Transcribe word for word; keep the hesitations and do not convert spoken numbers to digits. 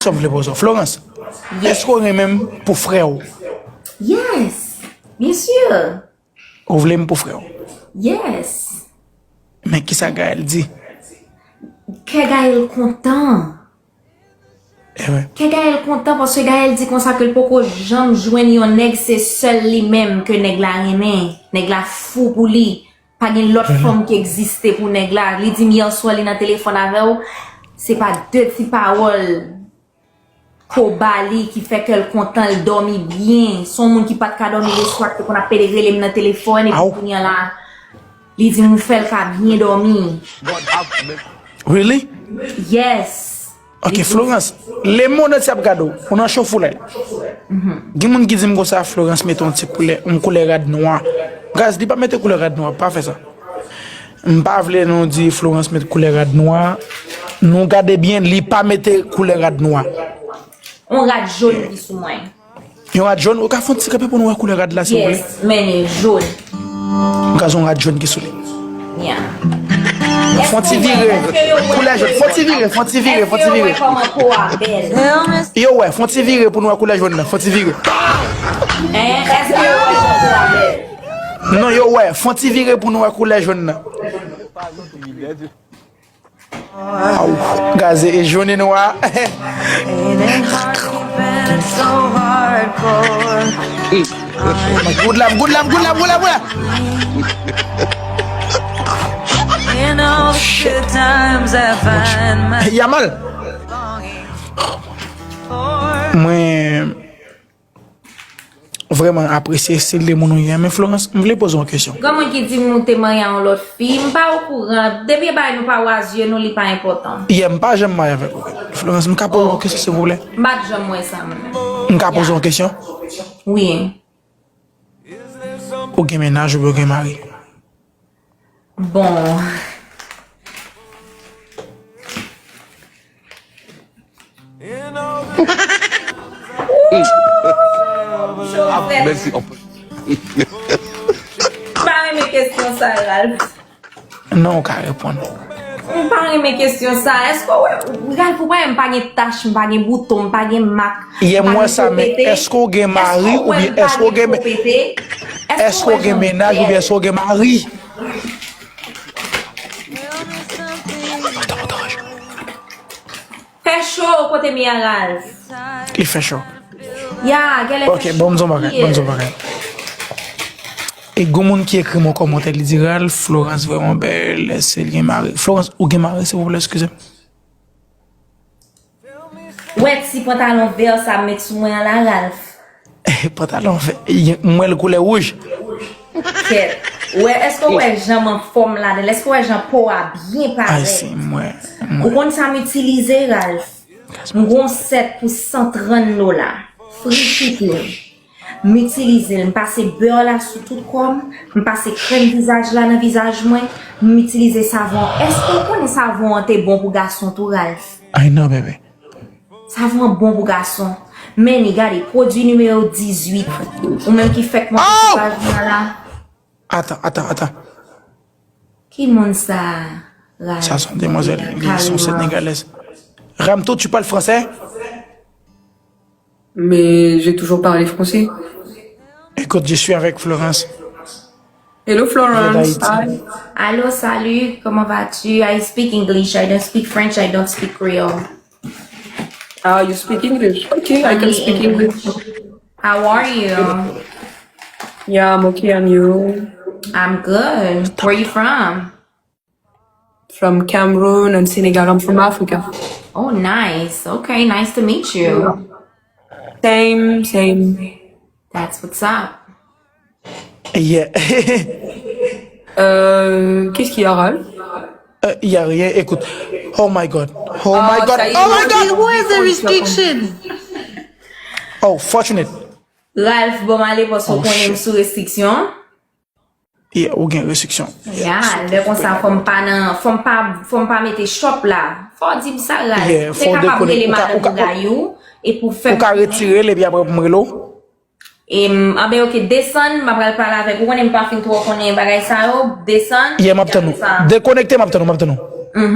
Kesyon m vle poze w. Florence, èske w renmen m pou frè w? Yes, byen si. Ou vle m pou frè w? Yes. Men kisa Gaël di? Kè Gaël kontan. Ewen. Kè Gaël kontan paske Gaël di konsa ke l poko janm jwenn yon nèg, se sèl li menm ke nèg la renmen. Nèg la fou pou li. Pa gen lòt fanm ki egziste pou nèg la. Li di m yè swa li nan telefòn avè w, se pa de ti pawòl ke w ba li ki fè kè l kontan, l dòmi byen. Se yon moun ki pa t ka dòmi leswa, ki te konn ap pede rele m nan telefòn, epi kounye a la, li di m ou fè l ka byen dòmi. Really? Yes. Ok, Florence, lemonn antye ap gade w, ou nan cho foulay. Gen moun ki di m konsa Florence mete yon ti koulè, yon koulè rad nwa. Guys, li pa mete koulè rad nwa, pa fè sa. M pa vle nou di Florence met koulè rad nwa. Nou gade byen, li pa mete koulè rad nwa. Yon rad jòn ki sou mwen. Yon rad jòn, ou ka fè yon ti kanpe pou nou wè koulè rad la, silvouplè? Yes, men li jòn. M ka jwenn yon rad jòn ki sou li. Yeah. Fè yon ti vire. Koulè jòn. Fè yon ti vire, fè yon ti vire, fè yon ti vire. Èske yo wè kòman po a bèl? Yo wè, fè yon ti vire pou nou wè koulè jòn nan. Fè yon ti vire. Hein? Èske yo wè kòman po a bèl? Non, yo wè, fè yon ti vire pou nou wè koulè jòn nan. Aw, gaze e jòn e nwa. Good love, good love, good love, good love, good love. Yamal. Mwen vrèman apresye stil de moun ou ye. Men Florence, m vle poze w yon kesyon. Gen moun ki di m ou te marye a yon lòt fi, m pa okouran. Depi e bagay nou pa wè a zye nou, li pa enpòtan. Yeah, m pa janm marye avèk ou. Florence, m ka poze w yon kesyon, silvouplè? M pa t janm wè sa, mwen menm. M ka poze w yon kesyon? Wi. Ou gen mennaj oubyen ou gen mari? Bon. Mèsi anpil. M pa renmen kesyon sa, Ralph. Non, ou ka reponn. M pa renmen kesyon sa. Èske w wè, Ralph, ou pa wè m pa gen tach, m pa gen bouton, m pa gen mak, m pa gen po pete? Yè m wè sa, men èske w gen mari oubyen èske w gen, èske w gen mennaj oubyen èske w gen mari? Fè cho kote m ye a, Ralph. Li fè cho. Ya, genlè fè cho. Ok, ban m di w yon bagay, ban m di w yon bagay. E gen moun ki ekri m yon kòmantè, li di Ralph, Florence vrèman bèl, èske l gen mari? Florence, ou gen mari, silvouplè, eskize m? Wè ti pantalon vè sa m met sou mwen an la, Ralph? Pantalon vè, m wè l koulè wouj. Kèt. Wè, èske w wè jan m anfòm ladan l? Èske w wè jan po a byen parèt? Ay, si, m wè, m wè. Ou konn sa m itilize, Ralph? M gon sèt pou san trant dola. Free shipping. M itilize l, m pase bè la sou tout kò m, m pase krèm vizaj la nan vizaj mwen, m itilize savon. Èske w konnen savon an te bon pou gason tou, Ralph? Ay non, bebe. Savon an bon pou gason. Men li gade, pwodui nimewo dizuit. Ou menm ki fèk monte sou paj mwen la. Atan, atan, atan. Ki moun sa, Ralph? Sa se yon demwazèl, li se yon senegalèz. Ramto, tu parles français? Mais j'ai toujours parlé français. Écoute, je suis avec Florence. Hello Florence. Hi. Allô, salut, comment vas-tu? I speak English, I don't speak French, I don't speak Creole. Ah, you speak English? Okay, I can speak English. How are you? Yeah, I'm okay, and you? I'm good. Where you from? From Cameroon and Senegal. I'm from Africa. Oh, nice. Okay, nice to meet you. Same, same. That's what's up. Yeah. Euh, qu'est-ce qu'il y a, Ralph? Euh, y a rien, écoute. Oh my God. Oh my God. Oh my God. Who has the restriction? Oh, fortunate. Ralph, bon, m ale paske w konnen m sou restriksyon. Yeah, ou gen restriksyon. Yeah, lè konsa fò m pa nan, fò m pa, fò m pa mete shop la. Fò w di m sa, Ralph. Ou te kapab rele madanm ou Gayou epi w fè m konnen. Ou ka retire l epi apre pou m rele w. Anben, oke, desann, m ap pral pale avèk ou. Ou konnen m pa fin twò konnen bagay sa yo. Desann. Yeah, m ap tann ou. Dekonekte, m ap tann ou, m ap tann ou.